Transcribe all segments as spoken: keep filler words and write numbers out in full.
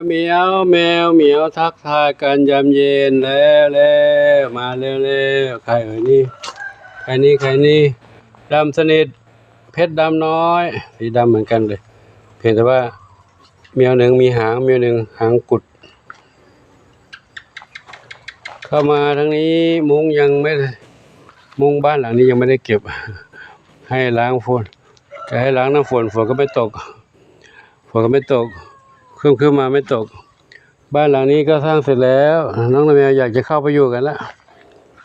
เหมียว แมวเหมียวทักทายกันยามเย็น แล้ว แล้ว มาเร็วๆ ใครเอ่ยนี่ ใครนี่ ใครนี่ ดำสนิท เพชรดำน้อย สีดำเหมือนกันเลย เพียงแต่ว่าแมวหนึ่งมีหาง แมวหนึ่งหางกุด เข้ามาทางนี้ มุ้งยังไม่ได้ มุ้งบ้านหลังนี้ยังไม่ได้เก็บ ให้ล้างฝน จะให้ล้างน้ำฝน ฝนก็ไม่ตก ฝนก็ไม่ตก ครึ้มๆ มาไม่ตก บ้านหลังนี้ก็สร้างเสร็จแล้ว น้องแมวอยากจะเข้าไปอยู่กันละ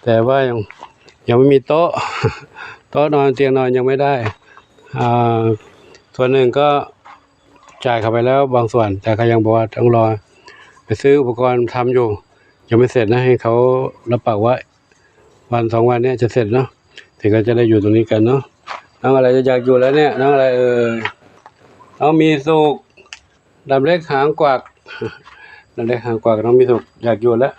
แต่ว่ายัง ยังไม่มีโต๊ะ โต๊ะนอนเตียงนอนยังไม่ได้ อ่า ส่วนหนึ่งก็จ่ายเขาไปแล้วบางส่วน แต่เขายังบอกว่าต้องรอไปซื้ออุปกรณ์ทำอยู่ ยังไม่เสร็จนะ ให้เขารับปากว่าวันสองวันเนี้ยจะเสร็จเนาะ ถึงก็จะได้อยู่ตรงนี้กันเนาะ น้องอะไรจะอยากอยู่แล้วเนี่ย น้องอะไรเอ่ย น้องมีสุข ดำเล็กหางกวัก ดำเล็กหางกวัก น้องมีสุขอยากอยู่แล้ว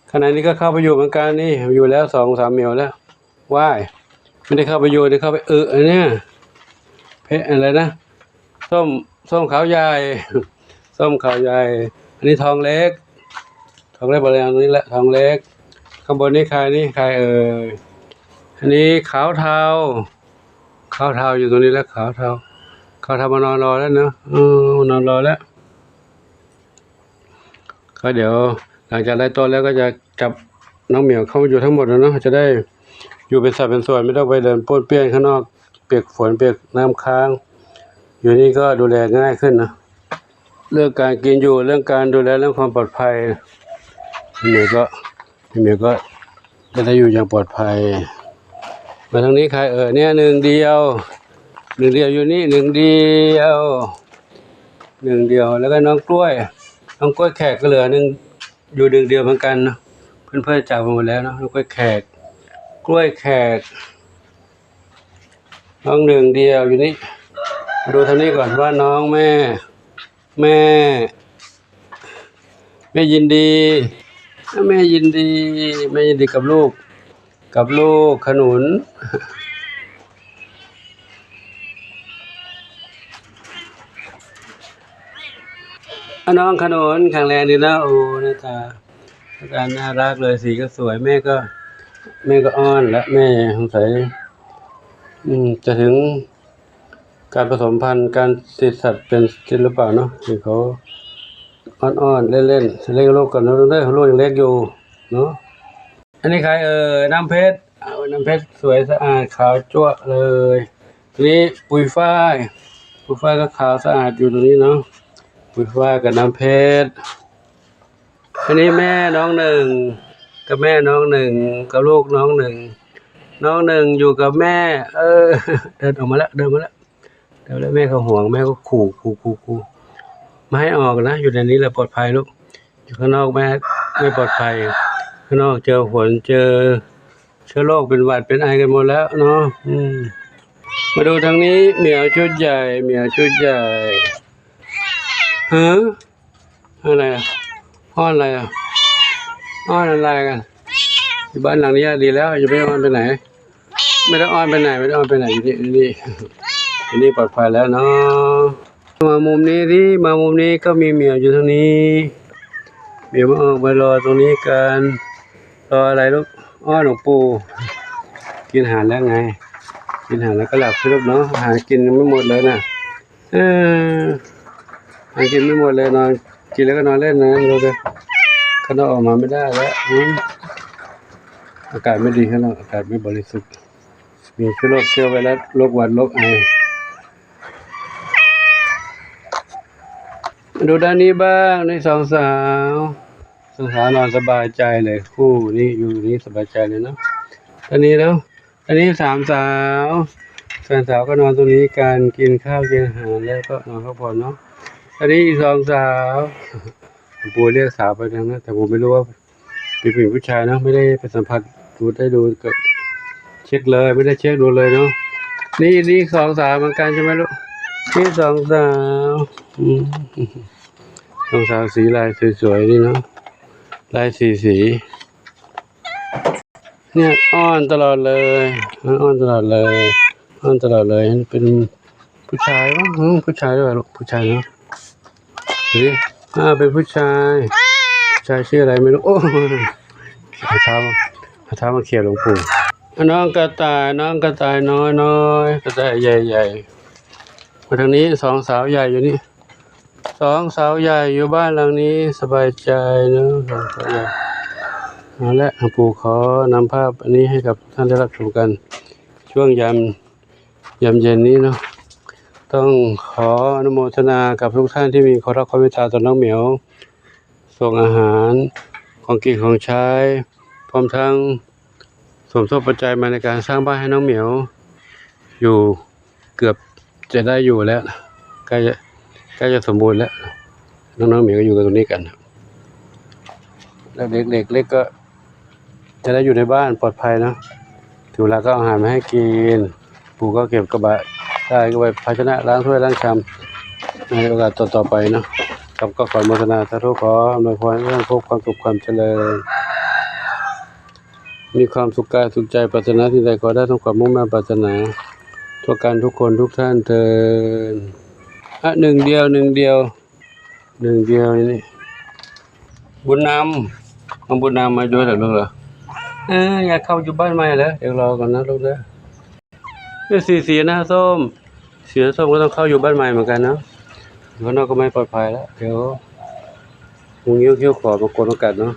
ข้างในนี้ก็เข้าไปอยู่เหมือนกันนี่ อยู่แล้วสองสามเหมียวแล้ว ว้าย ไม่ได้เข้าไปอยู่ ได้เข้าไปเอออันเนี้ย เพะอะไรนะ ส้ม ส้มขาวใหญ่ ส้มขาวใหญ่ อันนี้ทองเล็ก ทองเล็กบริเวณนี้แหละ ทองเล็ก ข้างบนนี้ใครนี่ ใครเอ่ย อันนี้ขาวเทา ขาวเทาอยู่ตรงนี้แล้ว ขาวเทา ขาวเทามานอนรอแล้วเนอะ เออ มานอนรอแล้ว ก็เดี๋ยวหลังจากได้โต๊ะแล้วก็จะจับน้องเหมียวเข้ามาอยู่ทั้งหมดแล้วเนาะ จะได้อยู่เป็นสัดเป็นส่วน ไม่ต้องไปเดินป้วนเปี้ยนข้างนอก เปียกฝนเปียกน้ำค้าง อยู่นี่ก็ดูแลง่ายขึ้นนะ เรื่องการกินอยู่ เรื่องการดูแล เรื่องความปลอดภัย เหมียวก็ เหมียวก็จะได้อยู่อย่างปลอดภัย มาทางนี้ใครเอ่ยเนี่ย หนึ่งเดียว หนึ่งเดียวอยู่นี่ หนึ่งเดียว หนึ่งเดียว แล้วก็น้องกล้วย น้องกล้วยแขกก็เหลือหนึ่ง อยู่หนึ่งเดียวเหมือนกันเนาะ เพื่อนๆจากไปหมดแล้วเนาะ น้องกล้วยแขก กล้วยแขก น้องหนึ่งเดียวอยู่นี่ ดูทางนี้ก่อนว่าน้องแม่ แม่ แม่ยินดี แม่ยินดี แม่ยินดีกับลูก กับลูกขนุน อ่ะ น้องขนุนแข็งแรงดีนะ โอ้ หน้าตา หน้าตาน่ารักเลย สีก็สวย แม่ก็ แม่ก็อ้อนแล้ว แม่สงสัย อืม จะถึงการผสมพันธุ์ การติดสัตว์เป็นจริงหรือเปล่าเนาะ ที่เขาอ้อนๆ เล่นๆ เล่นกับลูกก่อนนะ ลูกเด้อ ลูกยังเล็กอยู่เนาะ อันนี้ใครเอ่ย น้ำเพชร เอา น้ำเพชรสวยสะอาดขาวจั๊วะเลย นี่ปุยฝ้าย ปุยฝ้ายก็ขาวสะอาดอยู่ตรงนี้เนาะ ปุยฝ้ายกับน้ำเพชร อันนี้แม่น้องหนึ่ง กับแม่น้องหนึ่ง กับลูกน้องหนึ่ง น้องหนึ่งอยู่กับแม่ เออ เดินออกมาแล้ว เดินมาแล้ว เดินแล้ว แม่เขาห่วง แม่ก็ขู่ ขู่ ขู่ ขู่ ไม่ให้ออกนะ อยู่ในนี้แหละปลอดภัยลูก อยู่ข้างนอกแม่ไม่ปลอดภัย ข้างนอกเจอฝน เจอเชื้อโรค เป็นหวัด เป็นไอกันหมดแล้วเนาะ อืม มาดูทางนี้ เหมียวชุดใหญ่ เหมียวชุดใหญ่ ฮะ อะไรอะ อ้อนอะไรอะ อ้อนอะไรกัน อยู่บ้านหลังนี้ดีแล้ว อย่าไปอ้อนไปไหน ไม่ต้องอ้อนไปไหน ไม่ต้องอ้อนไปไหน อยู่นี่ อยู่นี่ อยู่นี่ปลอดภัยแล้วเนาะ มามุมนี้ดิ มามุมนี้ก็มีเหมียวอยู่ตรงนี้ เหมียวมาออกมารอตรงนี้กัน รออะไรลูก อ้อนหลวงปู่ กินอาหารแล้วไง กินอาหารแล้วก็หลับสิลูกเนาะ อาหารกินยังไม่หมดเลยนะ เออ อาหารกินไม่หมดเลย นอน กินแล้วก็นอนเล่นนะ ดูดิ ข้างนอกออกมาไม่ได้แล้ว อืม อากาศไม่ดีข้างนอก อากาศไม่บริสุทธิ์ มีเชื้อโรค เชื้อไวรัส โรคหวัด โรคไอ มาดูด้านนี้บ้าง นี่สองสาว สองสาวนอนสบายใจเลย คู่นี้อยู่นี่สบายใจเลยเนาะ ด้านนี้แล้ว อันนี้สามสาว สามสาวก็นอนตรงนี้กัน กินข้าว กินอาหาร แล้วก็นอนพักผ่อนเนาะ อันนี้อีกสองสาว ปู่เรียกสาวไปทางนั้น แต่ผมไม่รู้ว่าเป็นผู้หญิงผู้ชายเนาะ ไม่ได้ไปสัมผัสดู ได้ดูก็เช็คเลย ไม่ได้เช็คดูเลยเนาะ นี่ นี่สองสาวเหมือนกันใช่ไหมลูก นี่สองสาว อืม สองสาวสีลายสวยๆ นี่เนาะ ลายสีสี เนี่ยอ้อนตลอดเลย อ้อนตลอดเลย อ้อนตลอดเลย เป็นผู้ชายวะ อืม ผู้ชายด้วยลูก ผู้ชายเนาะ ดูดิ อ่า เป็นผู้ชาย ชายชื่ออะไรไม่รู้ โอ้ เอาเท้า เอาเท้ามาเขี่ยหลวงปู่ น้องกระต่าย น้องกระต่ายน้อยน้อย กระต่ายใหญ่ใหญ่ มาทางนี้ สองสาวใหญ่อยู่นี่ สองสาวใหญ่อยู่บ้านหลังนี้ สบายใจเนอะ สองสาวใหญ่ เอาละ หลวงปู่ขอนำภาพอันนี้ให้กับท่านได้รับชมกัน ช่วงยาม ยามเย็นนี้เนาะ ต้องขออนุโมทนากับทุกท่านที่มีความรักความเมตตาต่อน้องเหมียว ส่งอาหาร ของกินของใช้ พร้อมทั้งสมทบปัจจัยมาในการสร้างบ้านให้น้องเหมียว อยู่เกือบจะได้อยู่แล้ว ใกล้จะ ใกล้จะสมบูรณ์แล้ว น้องๆเหมียวก็อยู่กันตรงนี้กัน แล้วเด็กๆเล็กก็ จะได้อยู่ในบ้านปลอดภัยเนาะ ถึงเวลาก็เอาอาหารมาให้กิน ปู่ก็เก็บกระบะได้ ก็ไว้ภาชนะล้างถ้วยล้างชาม ในโอกาสต่อๆไปเนาะ ครับ ก็ขออนุโมทนาสาธุ ขออำนวยพรให้ท่านพบความสุขความเจริญ มีความสุขกายสุขใจ ปรารถนาสิ่งใดขอได้สมความมุ่งมั่นปรารถนา ทั่วกันทุกคนทุกท่านเทอญ อ่ะ หนึ่งเดียว หนึ่งเดียว หนึ่งเดียวนี่ บุญนำ น้องบุญนำมาด้วยเหรอลูกเหรอ เออ อยากเข้าอยู่บ้านใหม่แล้ว เดี๋ยวรอก่อนนะลูกเด้อ เนี่ย สี สีหน้าส้ม สีหน้าส้มก็ต้องเข้าอยู่บ้านใหม่เหมือนกันเนาะ อยู่ข้างนอกก็ไม่ปลอดภัยแล้ว เดี๋ยวงูเงี้ยวเขี้ยวขอมากวนอากาศเนาะ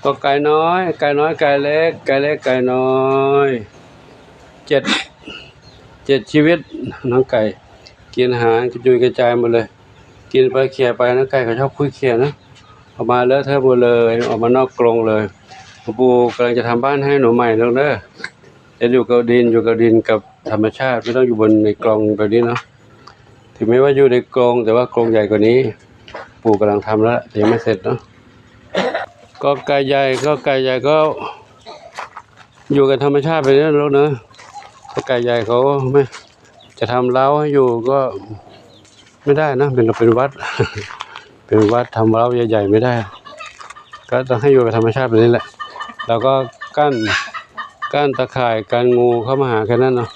ก็ไก่น้อย ไก่น้อย ไก่เล็ก ไก่เล็ก ไก่น้อย เจ็ด เจ็ดชีวิต น้องไก่ กินอาหารกระจุยกระจายหมดเลย กินไปเขี่ยไป น้องไก่เขาชอบคุยเขี่ยนะ ออกมาเลอะเทอะหมดเลย ออกมานอกกรงเลย หลวงปู่กำลังจะทำบ้านให้หนูใหม่แล้วเด้อ จะอยู่กับดิน อยู่กับดินกับธรรมชาติ ไม่ต้องอยู่บนในกรงแบบนี้เนาะ ถึงแม้ว่าอยู่ในกรง แต่ว่ากรงใหญ่กว่านี้ ปู่กำลังทำแล้ว แต่ยังไม่เสร็จเนาะ ก็ไก่ใหญ่ ก็ไก่ใหญ่ก็ อยู่กับธรรมชาติไปเรื่อยๆลูกนะ ถ้าไก่ใหญ่เขาไม่ จะทำเล้าให้อยู่ก็ไม่ได้นะ เป็น เป็นวัด เป็นวัดทำเล้าใหญ่ๆไม่ได้ ก็ต้องให้อยู่กับธรรมชาติแบบนี้แหละ เราก็กั้น กั้นตะข่ายกันงูเข้ามาหาแค่นั้นเนาะ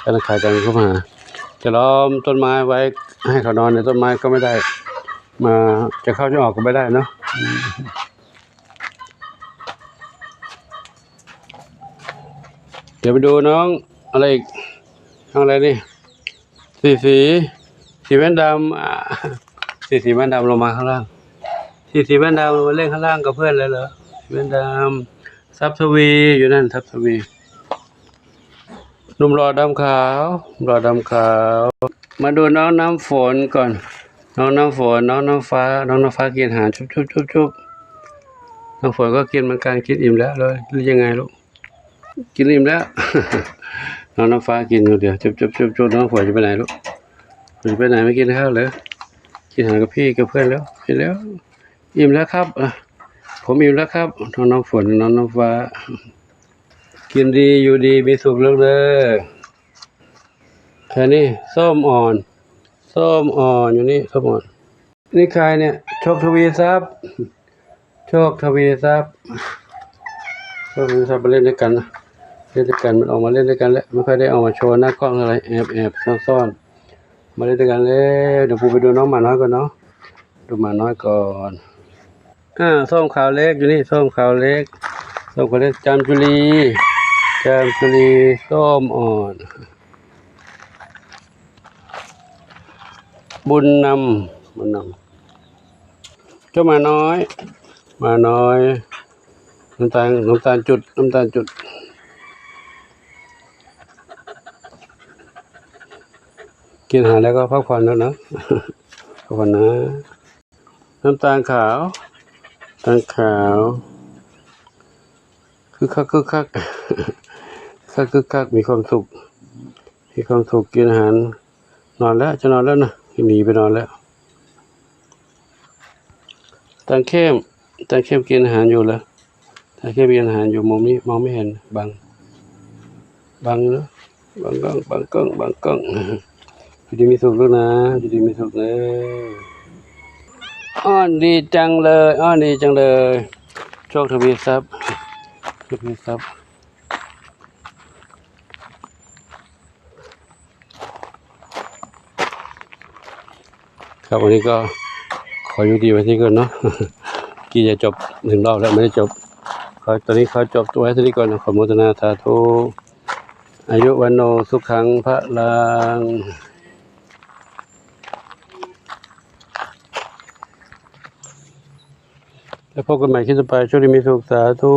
กั้นตะข่ายกันงูเข้ามาหา จะล้อมต้นไม้ไว้ให้เขานอนในต้นไม้ก็ไม่ได้ มา จะเข้าจะออกก็ไม่ได้เนาะ เดี๋ยวไปดูน้องอะไรอีก น้องอะไรนี่ สีสี สีแว่นดำ อ่า สีสีแว่นดำลงมาข้างล่าง สีสีแว่นดำลงมาเล่นข้างล่างกับเพื่อนเลยเหรอ สีแว่นดำ ทรัพย์ทวี อยู่นั่น ทรัพย์ทวี หนุ่มหล่อดำขาว หนุ่มหล่อดำขาว มาดูน้องน้ำฝนก่อน น้องน้ำฝน น้องน้ำฟ้า น้องน้ำฟ้ากินอาหาร ชุบชุบชุบชุบ น้ำฝนก็กินเหมือนกัน กินอิ่มแล้วเลย หรือยังไงลูก กินอิ่มแล้ว น้องน้ำฟ้ากินคนเดียว ชุบชุบชุบชุบ น้องฝนจะไปไหนลูก จะไปไหน ไม่กินข้าวเลย กินอาหารกับพี่กับเพื่อนแล้ว กินแล้ว อิ่มแล้วครับ อ่ะ ผมอิ่มแล้วครับ น้องน้ำฝน น้องน้ำฟ้า กินดีอยู่ดีมีสุขเลิกเด้อ แค่นี้ ส้มอ่อน ส้มอ่อนอยู่นี่ ส้มอ่อน นี่ใครเนี่ย โชคทวีทรัพย์ โชคทวีทรัพย์ โชคทวีทรัพย์มาเล่นด้วยกันนะ เล่นด้วยกัน มันออกมาเล่นด้วยกันแล้ว ไม่ค่อยได้ออกมาโชว์หน้ากล้องอะไร แอบแอบซ่อนซ่อนๆ มาเล่นด้วยกันแล้ว เดี๋ยวผมไปดูน้องหมาน้อยก่อนเนาะ ดูหมาน้อยก่อน อ่า ส้มขาวเล็กอยู่นี่ ส้มขาวเล็ก ส้มขาวเล็ก จามจุลี จามจุลี ส้มอ่อน บุญนำ บุญนำ เจ้าหมาน้อย หมาน้อย น้ำตาล น้ำตาลจุด น้ำตาลจุด กินอาหารแล้วก็พักผ่อนแล้วนะ พักผ่อนนะ น้ำตาลขาว น้ำตาลขาว คึกคัก คึกคัก คึกคัก คึกคัก มีความสุข มีความสุข กินอาหาร นอนแล้ว จะนอนแล้วนะ หนีไปนอนแล้ว ตาลเข้ม ตาลเข้มกินอาหารอยู่เหรอ ตาลเข้มกินอาหารอยู่ มองไม่ มองไม่เห็น บัง บังเนอะ บังกล้อง บังกล้อง บังกล้อง อยู่ดีมีสุขลูกนะ อยู่ดีมีสุขเนอะ อ้อนดีจังเลย อ้อนดีจังเลย โชคทวีทรัพย์ โชคทวีทรัพย์ ครับ วันนี้ก็ ขอยุติไว้ที่ก่อนเนาะ กี่จะจบหนึ่งรอบแล้วไม่ได้จบ ขอตอนนี้ขอจบไว้เท่านี้ก่อนนะ ขอโมทนาสาธุ อายุวันโนสุขังพลัง แล้วพบกันใหม่คลิปต่อไป โชคดีมีสุข สาธุ